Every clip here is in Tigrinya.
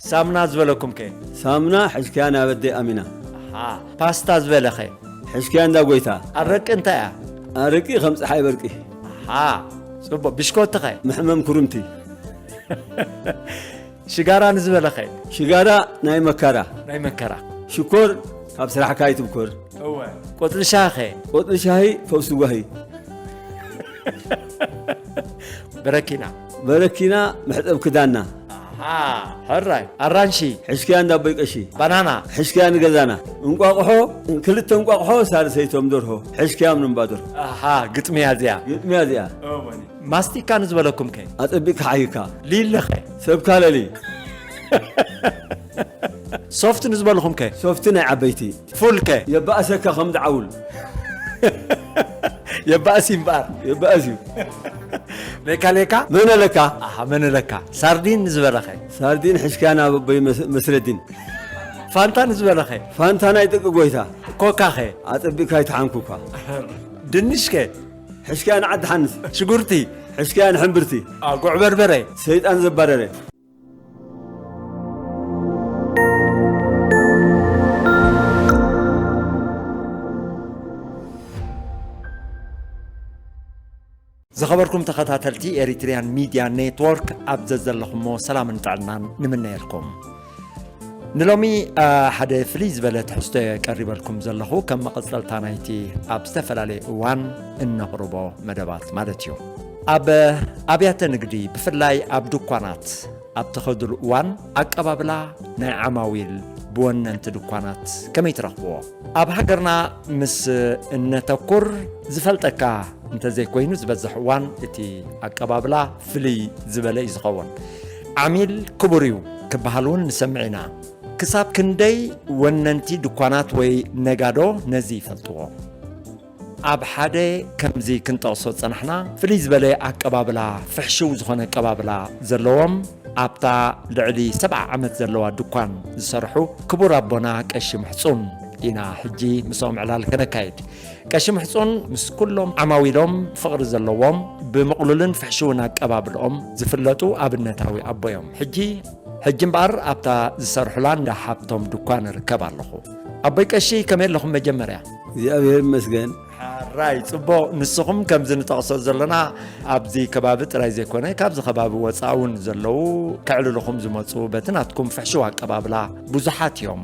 ሳምና ዝበለኩም ከ? ሳምና ሕዝክያ ናብ ኣደይ ኣሚና። ኣሓ። ፓስታ ዝበለኸ? ሕዝክያ እንዳ ጎይታ። ኣረቂ እንታይ እያ? ኣረቂ ከም ፀሓይ በርቂ። ኣሓ። ጽቡቕ። ብሽኮትኸ? መሕመም ኩርምቲ። ሽጋራ ንዝበለኸ? ሽጋራ ናይ መከራ። ናይ መከራ። ሽኮር ካብ ስራሕካ ኣይትብኮር። እወ። ቆጽሊ ሻሂኸ? ቆጽሊ ሻሂ ፈውሲ ጓሂ። በረኪና። በረኪና መሕጸብ ክዳና። ኣሓ፣ ሕራይ። ኣራንሺ። ሕሽክያ እንዳ ኣቦይ ቀሺ። ባናና። ሕሽክያ ንገዛና። እንቋቑሖ፣ ክልተ እንቋቑሖ፣ ሳልሰይቶም ደርሆ። ሕሽክያ ምንባዶር። ኣሓ፣ ግጥምያ እዚኣ። ግጥምያ እዚኣ። ማስቲካ ንዝበለኩም ከ? ኣጸቢቕካ ሓይካ። ሊለኸ? ሰብካ ለሊ። ሶፍት ንዝበልኹም ከ? ሶፍቲ ናይ ዓበይቲ። ፉል ከ? የባእሰካ ከም ዝዓውል። የባእስ እምበኣር። የባእስ እዩ። ሌካ ሌካ? መነለካ? ኣሃ፣ መነለካ። ሳርዲን ንዝበለኸ? ሳርዲን ሕሽክያ ናብ ኣቦይ መስ-፣ መስረዲን። ፋንታ ንዝበለኸ? ፋንታ ናይ ደቂ ጎይታ። ኮካኸ? ኣጸቢቕካ ኣይትሓንኩካ። ድንሽከ? ሕሽክያ ንዓዲ ሓንስ። ሽጉርቲ? ሕሽክያ ንሕምብርቲ። ኣ፣ ጉዕ በርበረ? ሰይጣን ዘባረረ። ዝኸበርኩም ተኸታተልቲ ኤሪትሪያን ሚድያ ኔትወርክ፣ ኣብ ዘዘለኹሞ ሰላምን ጥዕናን ንምነየልኩም። ንሎሚ፣ አ፣ ሓደ ፍልይ ዝበለ ትሕዝቶ እየ ቀሪበልኩም ዘለኹ፣ ከም መቐጸልታ ናይቲ ኣብ ዝተፈላለየ እዋን እነቕርቦ መደባት ማለት እዩ። ኣብ ኣብያተ ንግዲ፣ ብፍላይ ኣብ ድኳናት ኣብ ትኸድሉ እዋን፣ ኣቀባብላ ናይ ዓማዊል ብወነንቲ ድኳናት ከመይ ትረኽብዎ? ኣብ ሃገርና ምስ እነተኩር፣ ዝፈልጠካ እንተዘይኮይኑ፣ ዝበዝሕ እዋን እቲ ኣቀባብላ ፍልይ ዝበለ እዩ ዝኸውን። ዓሚል ክቡር እዩ ክበሃል እውን ንሰምዕ ኢና። ክሳብ ክንደይ ወነንቲ ድኳናት ወይ ነጋዶ ነዚ ይፈልጥዎ? ኣብ ሓደ ከምዚ ክንጠቕሶ ዝጸናሕና፣ ፍልይ ዝበለ ኣቀባብላ፣ ፍሕሽው ዝኾነ ኣቀባብላ ዘለዎም፣ ኣብታ ልዕሊ ሰብዓ ዓመት ዘለዋ ድኳን ዝሰርሑ ክቡር ኣቦና ቀሺ ምሕጹን ኢና ሕጂ ምስኦም ዕላል ከነካይድ። ቀሺ ምሕጹን ምስ ኩሎም ዓማዊሎም ፍቕሪ ዘለዎም፣ ብምቕሉልን ፍሕሽውን ኣቀባብልኦም ዝፍለጡ ኣብነታዊ ኣቦ እዮም። ሕጂ፣ ሕጂ እምበኣር ኣብታ ዝሰርሑላ እንዳ ሃብቶም ድኳን እርከብ ኣለኹ። ኣቦይ ቀሺ፣ ከመይ ኣለኹም መጀመርያ? እግዚኣብሔር ይመስገን። ሕራይ፣ ጽቡቕ። ንስኹም ከምዚ ንጠቕሶ ዘሎና ኣብዚ ከባቢ ጥራይ ዘይኮነ፣ ካብዚ ከባቢ ወጻኢ እውን ዘለዉ ከዕልሉኹም ዝመጹ በቲ ናትኩም ፍሕሽው ኣቀባብላ ብዙሓት እዮም።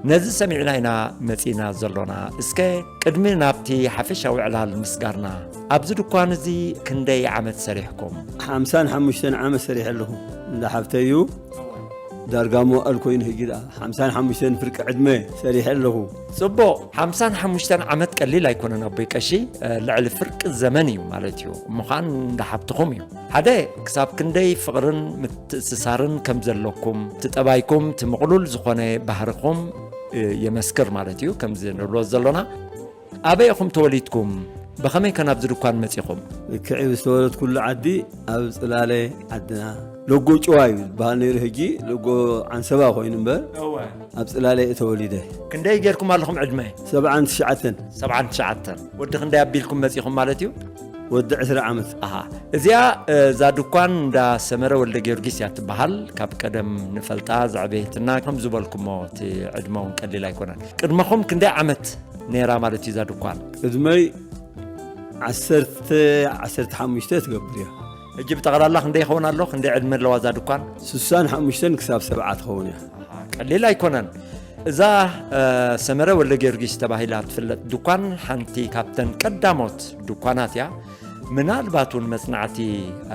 ነዚ ሰሚዕና ኢና መጺና ዘሎና። እስከ ቅድሚ ናብቲ ሓፈሻዊ ዕላል ምስጋርና፣ ኣብዚ ድኳን እዚ ክንደይ ዓመት ሰሪሕኩም? ሓምሳን ሓሙሽተን ዓመት ሰሪሐ ኣለኹ። እንዳ ሓብተይ እዩ። ዳርጋ መዋእል ኮይኑ ሕጂ ደኣ ሓምሳን ሓሙሽተን ፍርቂ ዕድመ ሰሪሐ ኣለኹ። ጽቡቕ። ሓምሳን ሓሙሽተን ዓመት ቀሊል ኣይኮነን ኣቦይ ቀሺ፣ እ፣ ልዕሊ ፍርቂ ዘመን እዩ ማለት እዩ። እሞ ኸኣ እንዳ ሓብትኹም እዩ። ሓደ፣ ክሳብ ክንደይ ፍቕርን ምትእስሳርን ከም ዘለኩም፣ እቲ ጠባይኩም፣ እቲ ምቕሉል ዝኾነ ባህርኹም፣ እ፣ የመስክር ማለት እዩ፣ ከምዚ ንብሎ ዘሎና። ኣበይ ኢኹም ተወሊድኩም? ብኸመይ ከ ናብዚ ድኳን መጺኹም? ልክዕ እዩ፣ ዝተወለድኩሉ ዓዲ ኣብ ጽላለ ዓድና። ሎጎ ጭዋ እዩ ዝበሃል ነይሩ፣ ሕጂ ሎጎ ዓንሰባ ኮይኑ እምበር፣ እወ። ኣብ ጽላለ እየ ተወሊደ። ክንደይ ጌርኩም ኣለኹም ዕድመ? ሰብዓን ትሽዓተን። ሰብዓን ትሽዓተን። ወዲ ክንደይ ኣቢልኩም መጺኹም ማለት እዩ? ወዲ ዕስራ ዓመት። ኣሃ። እዚኣ፣ እ፣ እዛ ድኳን እንዳ ሰመረ ወልደ ጊዮርጊስ እያ ትበሃል። ካብ ቀደም ንፈልጣ፣ ዘዕበየትና፣ ከም ዝበልኩሞ፣ እቲ ዕድመ እውን ቀሊል ኣይኮነን። ቅድመኹም ክንደይ ዓመት ነይራ ማለት እዩ እዛ ድኳን? ቅድመይ ዓሰርተ፣ ዓሰርተ ሓሙሽተ ትገብር እያ። ሕጂ ብጠቕላላ ክንደይ ይኸውን ኣሎ? ክንደይ ዕድመ ኣለዋ እዛ ድኳን? ስሳን ሓሙሽተን ክሳብ ሰብዓ ትኸውን እያ። ኣሃ፣ ቀሊል ኣይኮነን። እዛ፣ እ፣ ሰመረ ወልደ ጊዮርጊስ ተባሂላ ትፍለጥ ድኳን ሓንቲ ካብተን ቀዳሞት ድኳናት እያ። ምናልባት እውን መጽናዕቲ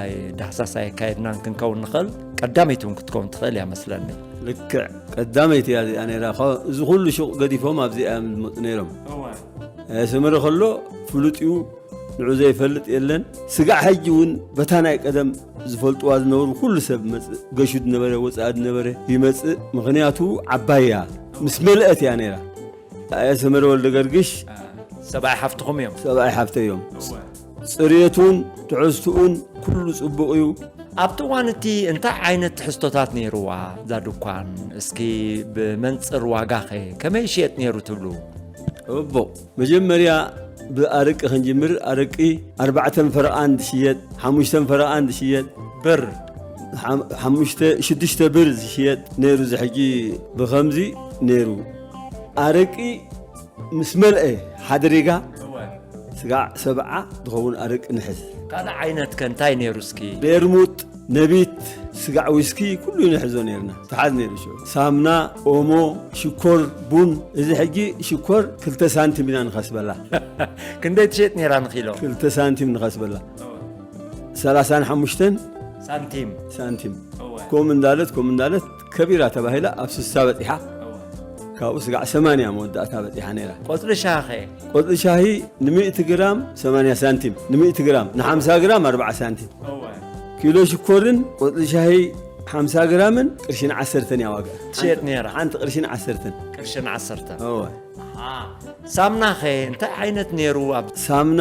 ኣይ-፣ ዳህሳስ ኣየካየድናን ክንከውን ንኽእል፣ ቀዳመይቲ እውን ክትከውን ትኽእል እያ መስለኒ። ልክዕ፣ ቀዳመይቲ እያ እዚኣ ነይራ። ኸ-፣ እዚ ኩሉ ሹቕ ገዲፎም ኣብዚኣ እዮም ዝመጹ ነይሮም። እወ። እ፣ ሰመረ ከሎ ፍሉጥ እዩ፣ ንዑ ዘይፈልጥ የለን። ስጋዕ ሕጂ እውን በታ ናይ ቀደም ዝፈልጥዋ ዝነበሩ ኩሉ ሰብ መጽእ፣ ገሹ ዝነበረ፣ ወጻኢ ዝነበረ ይመጽእ። ምኽንያቱ ዓባይ እያ፣ ምስ መለአት እያ ነይራ። ኣየ ሰመረ ወልደ ገርግሽ። ሰብኣይ ሓፍትኹም እዮም? ሰብኣይ ሓፍተይ እዮም። እወ። ጽሬቱን ትሕዝትኡን ኩሉ ጽቡቕ እዩ። ኣብቲ እዋን እቲ እንታይ ዓይነት ትሕዝቶታት ነይርዋ እዛ ድኳን? እስኪ ብመንጽር ዋጋኸ ከመይ ይሽየጥ ነይሩ ትብሉ? ጽቡቕ። መጀመርያ ብኣረቂ ክንጅምር፣ ኣረቂ ኣርባዕተን ፈረቓን ዝሽየጥ፣ ሓሙሽተን ፈረቓን ዝሽየጥ። ብር? ሓም- ሓሙሽተ ሽዱሽተ ብር ዝሽየጥ ነይሩ። እዚ ሕጂ ብኸምዚ ነይሩ። ኣረቂ ምስ መልአ ሓደ ሪጋ ስጋዕ ሰብዓ ዝኸውን ኣረቂ ንሕዝ። ካልእ ዓይነት ከ እንታይ ነይሩ እስኪ? ቤርሙጥ፣ ነቢት፣ ስጋዕ ዊስኪ ኩሉ ንሕዞ ነይርና። ተሓዝ ነይሩ ሽዑ። ሳምና፣ ኦሞ፣ ሽኮር፣ ቡን። እዚ ሕጂ ሽኮር ክልተ ሳንቲም ኢና ንኸስበላ። ክንደይ ትሸጥ ነይራ ንኪሎ? ክልተ ሳንቲም ንኸስበላ። ሰላሳን ሓሙሽተን ሳንቲም። ሳንቲም። እወ። ኮም እንዳለት ኮም እንዳለት ከቢራ ተባሂላ ኣብ ስሳ በፂሓ። እወ። ካብኡ ስጋዕ ሰማንያ መወዳእታ በፂሓ ነይራ። ቆፅሊ ሻሂ ኸ? ቆፅሊ ሻሂ ንሚእቲ ግራም ሰማንያ ሳንቲም፣ ንሚእቲ ግራም፣ ንሓምሳ ግራም ኣርብዓ ሳንቲም። እወ። ኪሎ ሽኮርን ቆፅሊ ሻሂ ሓምሳ ግራምን ቅርሽን ዓሰርተን እያ ዋጋ። ትሸጥ ሓንቲ- ነይራ? ሓንቲ ቅርሽን ዓሰርተን። ቅርሽን ዓሰርተን። እወ። ኣሃ። ሳምና ኸ እንታይ ዓይነት ነይሩ? ኣብ ሳምና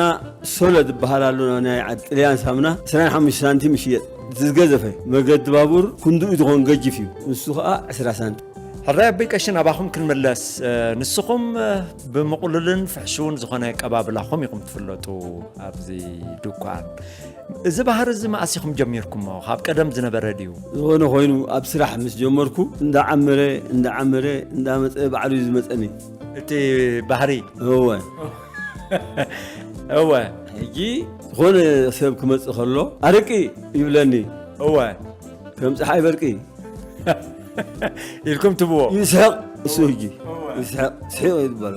ሶሎ ዝበሃል ኣሎ፣ ናይ ዓዲ ጥልያን ሳምና ዕስራን ሓሙሽተ ሳንቲም ይሽየጥ። ዝገዘፈ መገዲ ባቡር ክንድኡ ዝኾን ገጅፍ እዩ። ንሱ ኸዓ ዕስራ ሳንቲም። ሕራይ ኣቦይ ቀሺ፣ ናባኹም ክንምለስ። እ፣ ንስኹም፣ እ፣ ብምቕሉልን ፍሕሹውን ዝኾነ ኣቀባብላኹም ኢኹም ትፍለጡ ኣብዚ ድኳን። እዚ ባህሪ እዚ መኣስ ኢኹም ጀሚርኩሞ? ካብ ቀደም ዝነበረ ድዩ? ዝኾነ ኮይኑ ኣብ ስራሕ ምስ ጀመርኩ እንዳዓመረ፣ እንዳዓመረ፣ እንዳመጸ ባዕሉ እዩ ዝመጸኒ። እቲ ባህሪ? እወ። እወ። ሕጂ ዝኾነ ሰብ ክመጽእ ከሎ፣ "ኣረቂ" ይብለኒ። እወ። "ከም ጸሓይ በርቂ" ኢልኩም ትብዎ? ይስሕቕ እሱ ሕጂ። እወ። ይስሕቕ፣ ስሒቕ እዩ ዝበሎ።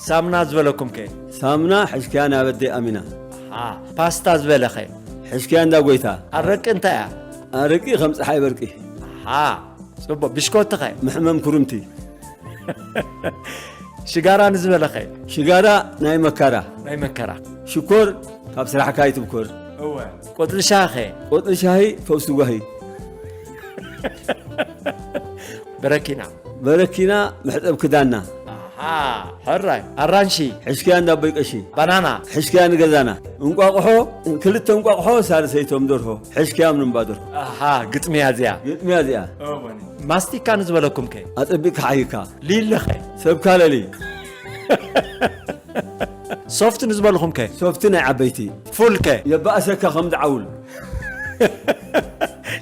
ሳምና ዝበለኩም ከ? ሳምና ሕሽክያ ናብ ኣደይ ኣሚና። ኣሃ። ፓስታ ዝበለ ኸ? ሕሽክያ እንዳ ጎይታ። ኣረቂ እንታይ እያ? ኣረቂ ከም ጸሓይ በርቂ። ኣሃ። ጽቡቕ። ብሽኮቲ ኸ? መሕመም ኩርምቲ። ሽጋራ ንዝበለ ኸ? ሽጋራ ናይ መካራ። ናይ መከራ። ሽኮር ካብ ስራሕካ ኣይትብኮር። እወ። ቆጽሊ ሻሂ ኸ? ቆጽሊ ሻሂ ፈውሲ ጓሂ። በረኪና። በረኪና መሕጸብ ክዳና። ኣሃ፣ ሕራይ። ኣራንሺ። ሕሽክያ እንዳ ኣቦይ ቀሺ። ባናና። ሕሽክያ ንገዛና። እንቋቑሖ፣ ክልተ እንቋቑሖ፣ ሳልሰይቶም ደርሆ። ሕሽክያ ምንባ ደርሆ። ኣሃ፣ ግጥሚ እያ እዚኣ። ግጥሚ እያ እዚኣ። እወኒ። ማስቲካ ንዝበለኩም ከ? ኣጸቢቕካ ሓይካ። ሊሊ ኸ? ሰብካ ለሊ። ሶፍት ንዝበልኹም ከ? ሶፍቲ ናይ ዓበይቲ። ፉል ከ? የባእሰካ ከም ዝዓውል።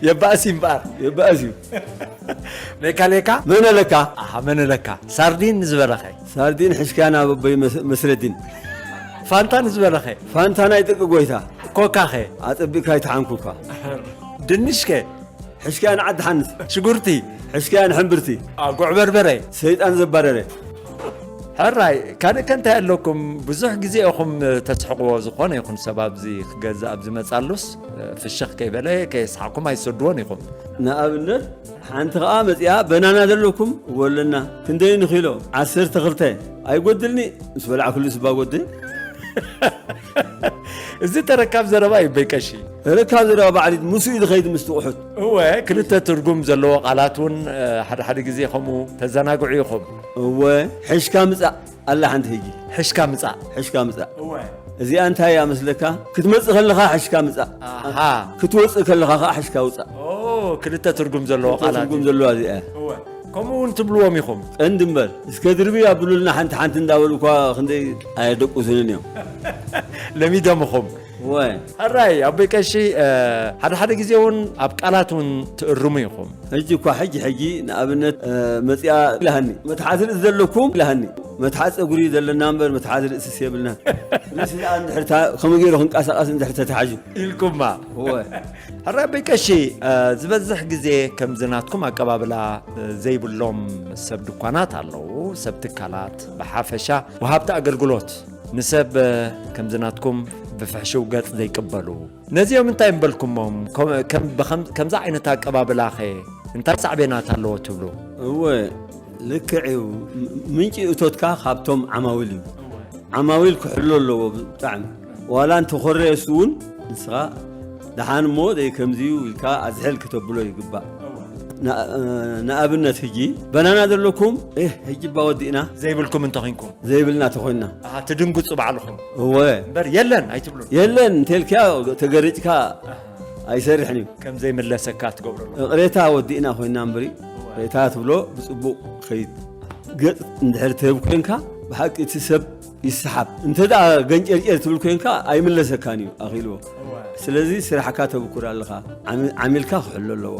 የባእስ እምበኣር። የባእስ እዩ። ሌካ ሌካ? መነለካ? ኣሃ፣ መነለካ። ሳርዲን ንዝበለ ኸ? ሳርዲን ሕሽክያ ናብ ኣቦይ መስ-፣ መስረዲን። ፋንታ ንዝበለ ኸ? ፋንታ ናይ ጥቂ ጎይታ። ኮካ ኸ? ኣጸቢቕካ ኣይትሓንኩካ። ድንሽ ከ? ሕሽክያ ንዓዲ ሓንስ። ሽጉርቲ። ሕሽክያ ንሕምብርቲ። ኣ፣ ጉዕ በርበረ። ሰይጣን ዘባረረ። ሕራይ፣ ካልእ ከ እንታይ ኣለኩም? ብዙሕ ግዜ ኢኹም ተስሕቕዎ፣ ዝኾነ ይኹን ሰብ ኣብዚ ክገዝእ ኣብ ዝመጻሉስ፣ ፍሽኽ ከይበለ ከየስሓቕኩም ኣይትሰድዎን ኢኹም። ንኣብነት፣ ሓንቲ ኸኣ መጺኣ፣ "በናና ዘለኩም?" "እወ ኣለና። ክንደይ ንኪሎ?" "ዓሰርተ ክልተ። ኣይጎድልኒ?" ምስ በላዕኩሉ ስባ ጎድል። እዚ ተረካብ ዘረባ እዩ፣ በይ ቀሺ። ተረካብ ዘረባ ባዕሊት ምስኡ እዩ ዝኸይድ ምስቲ ቁሑት። እወ፣ ክልተ ትርጉም ዘለዎ ቃላት እውን፣ እ፣ ሓደ ሓደ ግዜ ከምኡ ተዘናግዑ ኢኹም። እወ፣ ሕሽካ ምጻእ ኣላ ሓንቲ ህጂ። ሕሽካ ምጻእ። ሕሽካ ምጻእ። እወ። እዚኣ እንታይ እያ መስለካ? ክትመጽእ ከለኻ ሕሽካ ምጻእ። ኣሃ። ክትወጽእ ከለኻ ኸዓ ሕሽካ ውጻእ። ኦ፣ ክልተ ትርጉም ዘለዎ ክልተ ቃላት ትርጉም እዩ። ዘለዋ እዚኣ እያ። እወ። ከምኡ እውን ትብልዎም ኢኹም። ቀንዲ እምበር፣ እስከ ድርቢ ኣብሉልና ሓንቲ ሓንቲ እንዳበሉ እኳ ክንደይ ኣየደቁሱንን እዮም። ለሚዶም ኢኹም። እወ። ሕራይ፣ ኣቦይ ቀሺ፣ እ፣ ሓደ ሓደ ግዜ እውን ኣብ ቃላት እውን ትእርሙ ኢኹም። ሕጂ እኳ፣ ሕጂ፣ ሕጂ ንኣብነት፣ እ፣ መጺኣ ኢላሃኒ። "መትሓዚ ርእሲ ዘለኩም?" ኢላሃኒ። "መትሓዚ ጸጉሪ ዘለና እምበር መትሓዚ ርእስስ የብልናን። ርእሲ ደኣ እንድሕር ታ-፣ ከመይ ገይሩ ክንቀሳቐስ እንድሕር ተታሒዙ?" ኢልኩማ። እወ። ሕራይ ኣቦይ ቀሺ፣ እ፣ ዝበዝሕ ግዜ ከምዚ ናትኩም ኣቀባብላ፣ እ፣ ዘይብሎም ሰብ ድኳናት ኣለዉ፣ ሰብ ትካላት፣ ብሓፈሻ ወሃብቲ ኣገልግሎት። ንሰብ፣ እ፣ ከምዚ ናትኩም ብፍሕሽው ገጽ ዘይቅበሉ። ነዚኦም እንታይ ምበልኩሞም? ከም፣ ከም፣ ብኸም-፣ ከምዚ ዓይነት ኣቀባብላኸ እንታይ ሳዕቤናት ኣለዎ ትብሉ? እወ፣ ልክዕ እዩ። ም-፣ ምንጪ እቶትካ ካብቶም ዓማዊል እዩ። ዓማዊል ክሕሎ ኣለዎ ብጣዕሚ። ዋላ እንተኾረየ እሱ እውን ንስኻ ደሓን እሞ ደይ ከምዚ እዩ ኢልካ ኣዝሕል ክተብሎ ይግባእ። ንኣ-፣ ንኣብነት ሕጂ በናና ዘለኩም፣ "ኤህ፣ ሕጂ እባ ወዲእና" ዘይብልኩም እንተኾይንኩም? ዘይብልና ተኾይንና። ኣሃ፣ ትድንግጹ ባዕልኹም? እወ። እምበር የለን ኣይትብሉን? "የለን" እንተልክያ ተገሪጭካ ኣይሰርሕን እዩ። ከም ዘይምለሰካ ትገብረሉ? እቕሬታ ወዲእና ኮይንና እምበሪ፣ እወ። እቕሬታ ትብሎ ብጽቡቕ ኸይድ። ገጽ እንድሕር ትህብ ኮይንካ፣ ብሓቂ እቲ ሰብ ይሰሓብ። እንተ ደኣ ገንጨርጨር ትብል ኮይንካ፣ ኣይምለሰካን እዩ ኣኺልዎ። እወ። ስለዚ ስራሕካ ተብኩር ኣለኻ። ዓሚ-፣ ዓሚልካ ክሕሎ ኣለዎ።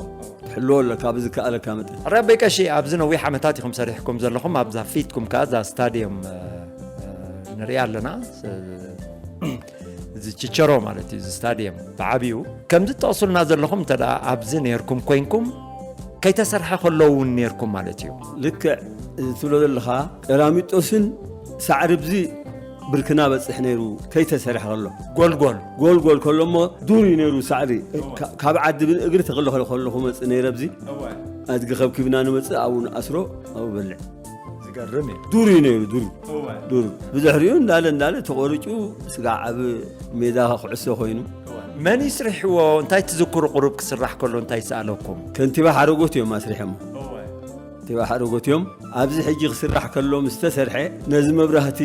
ትሕልዎ ኣለካ ብዝከኣለካ መጠን። ሕራይ ኣቦይ ቀሺ፣ ኣብዚ ነዊሕ ዓመታት ኢኹም ሰሪሕኩም ዘለኹም፣ ኣብዛ ፊትኩም ከኣ እዛ ስታድየም፣ እ፣ እ፣ ንሪኣ ኣለና። ስ-፣ እዚ ችቸሮ ማለት እዩ፣ እዚ ስታድየም ብዓቢኡ። ከምዚ ትጠቕሱልና ዘለኹም እንተ ደኣ ኣብዚ ነይርኩም ኮይንኩም፣ ከይተሰርሐ ከሎ እውን ነይርኩም ማለት እዩ። ልክዕ፣ እዚ ትብሎ ዘለኻ፣ ቀላሚጦስን ሳዕሪ ብዚ ብርክና በጽሕ ነይሩ፣ ከይተሰርሐ ከሎ። ጎልጎል። ጎልጎል ከሎ እሞ ዱር እዩ ነይሩ ሳዕሪ። እወ። ካ-፣ ካብ ዓዲ ብእግሪ ተክለ ከለኹ መጽእ ነይረ፣ ኣብዚ እወ። ኣድጊ ከብኪብና ንመጽእ፣ ኣብኡ ንኣስሮ፣ ኣብኡ በልዕ። ዝገርም እዩ። ዱር እዩ ነይሩ፣ ዱር። እወ። ዱር። ብድሕሪኡ እንዳለ እንዳለ ተቖሪጩ፣ ስጋዕ ኣብ ሜዳ ኩዕሶ ኮይኑ። እወ። መን ይስርሕዎ? እንታይ ትዝክሩ? ቁሩብ ክስራሕ ከሎ እንታይ ይሰኣለኩም? ከንቲባ ሓረጎት እዮም ኣስሪሖሞ። እወ። ከንቲባ ሓረጎት እዮም። ኣብዚ ሕጂ ክስራሕ ከሎ ምስ ተሰርሐ፣ ነዚ መብራህቲ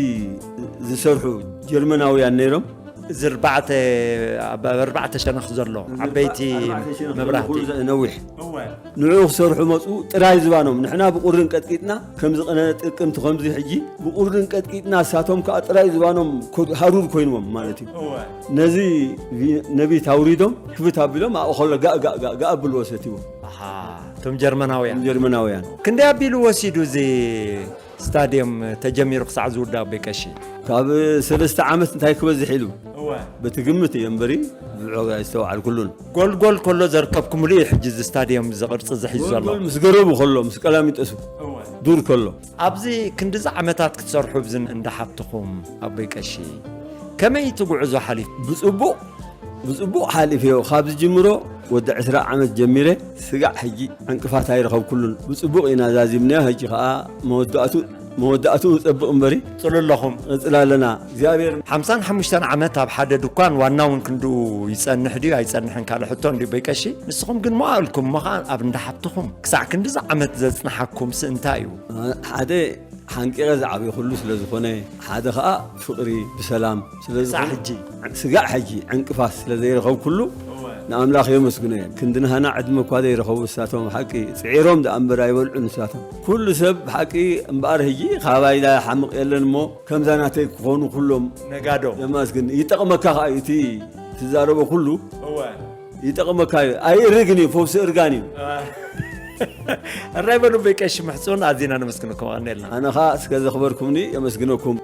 ዝሰርሑ ጀርመናውያን ነይሮም። እዚ ኣርባዕተ፣ ኣብ ኣርባዕተ ሸነኽ ዘሎ ዓበይቲ ኣርባዕተ ሸነኽ ዘሎ መብራህቲ። ኩሉ ነዊሕ። እወ። ንዕኡ ክሰርሑ መጹ፣ ጥራይ ዝባኖም። ንሕና ብቁርን ቀጥቂጥና፣ ከምዚ ቅነ ጥቅምቲ ከምዚ ሕጂ፣ ብቁርን ቀጥቂጥና፣ እሳቶም ከኣ ጥራይ ዝባኖም ኮ-፣ ሃሩር ኮይንዎም ማለት እዩ። እወ። ነዚ ቪ-፣ ነቢት ኣውሪዶም፣ ክብት ኣቢሎም፣ ኣብኡ ከሎ ጋእ፣ ጋእ፣ ጋእ፣ ጋእ ኣብልዎ ሰትይዎ። ኣሃ፣ እቶም ጀርመናውያን። እቶም ጀርመናውያን። ክንደይ ኣቢሉ ወሲዱ እዚ ስታድየም ተጀሚሩ ክሳዕ ዝውዳእ ኣቦይ ቀሺ? ካብ ሰለስተ ዓመት እንታይ ክበዝሕ ኢሉ? እወ። በቲ ግምት እየ እምበሪ፣ ብዕቕ ኣይስተውዓልኩሉን። ጎልጎል ከሎ ዘርከብኩምሉ እዩ ሕጂ እዚ ስታድየም እዚ ቅርጺ እዚ ሒዙ ዘሎ። ጎልጎል ምስ ገረቡ ከሎ፣ ምስ ቀላሚጦሱ እወ። ዱር ከሎ። ኣብዚ ክንድዚ ዓመታት ክትሰርሑ ኣብዚ እንዳ ሓብትኹም ኣቦይ ቀሺ፣ ከመይ እቲ ጉዕዞ ሓሊፉ? ብጽቡቕ፣ ብጽቡቕ ሓሊፍዮ። ካብ ዝጅምሮ ወዲ ዕስራ ዓመት ጀሚረ፣ ስጋዕ ሕጂ ዕንቅፋት ኣይረኸብኩሉን። ብጽቡቕ ኢና ዛዚምናዮ። ሕጂ ከኣ መወዳእቱ፣ መወዳእቱ ጸብቕ እምበሪ። ጽሉ ኣለኹም። ቀጽል ኣለና። እግዚኣብሔር ሓምሳን ሓሙሽተን ዓመት ኣብ ሓደ ድኳን ዋና እውን ክንድኡ ይጸንሕ ድዩ ኣይጸንሕን ካልእ ሕቶ እንድዩ ኣቦይ ቀሺ። ንስኹም ግን መዋእልኩም እሞ ኸኣ ኣብ እንዳ ሓብትኹም ክሳዕ ክንድዚ ዓመት ዘጽንሓኩምሲ እንታይ እዩ? ሓደ ሓንቂቐ ዝዓበኹሉ ስለ ዝኾነ፣ ሓደ ኸኣ ፍቕሪ ብሰላም ስለ ክሳዕ ዝኾነ፣ ሕጂ። ስጋዕ ሕጂ ዕንቅፋት ስለ ዘይረኸብኩሉ እወ። ንኣምላኽ የመስግኖ እየ። ክንዲ ናህና ዕድመ እኳ ዘይረኸቡ ንሳቶም ሓቂ ጽዒሮም ደኣ እምበር ኣይበልዑ ንሳቶም። ኩሉ ሰብ ብሓቂ እምበኣር ሕጂ ካባይ ላ ሓምቕ የለን እሞ ከምዛ ናተይ ክኾኑ ኩሎም ነጋዶ። የማስግን። ይጠቕመካ ኸኣ እዩ እቲ ትዛረቦ ኩሉ እወ። ይጠቕመካ እዩ። ኣይእርግን እዩ፣ ፈውሲ እርጋን እዩ። ሕራይ በሉ ኣቦይ ቀሺ ምሕጹን ኣዚና ነመስግነኩም፣ ኣቐንየልና። ኣነ ኸኣ እስከ ዘኽበርኩምኒ የመስግነኩም።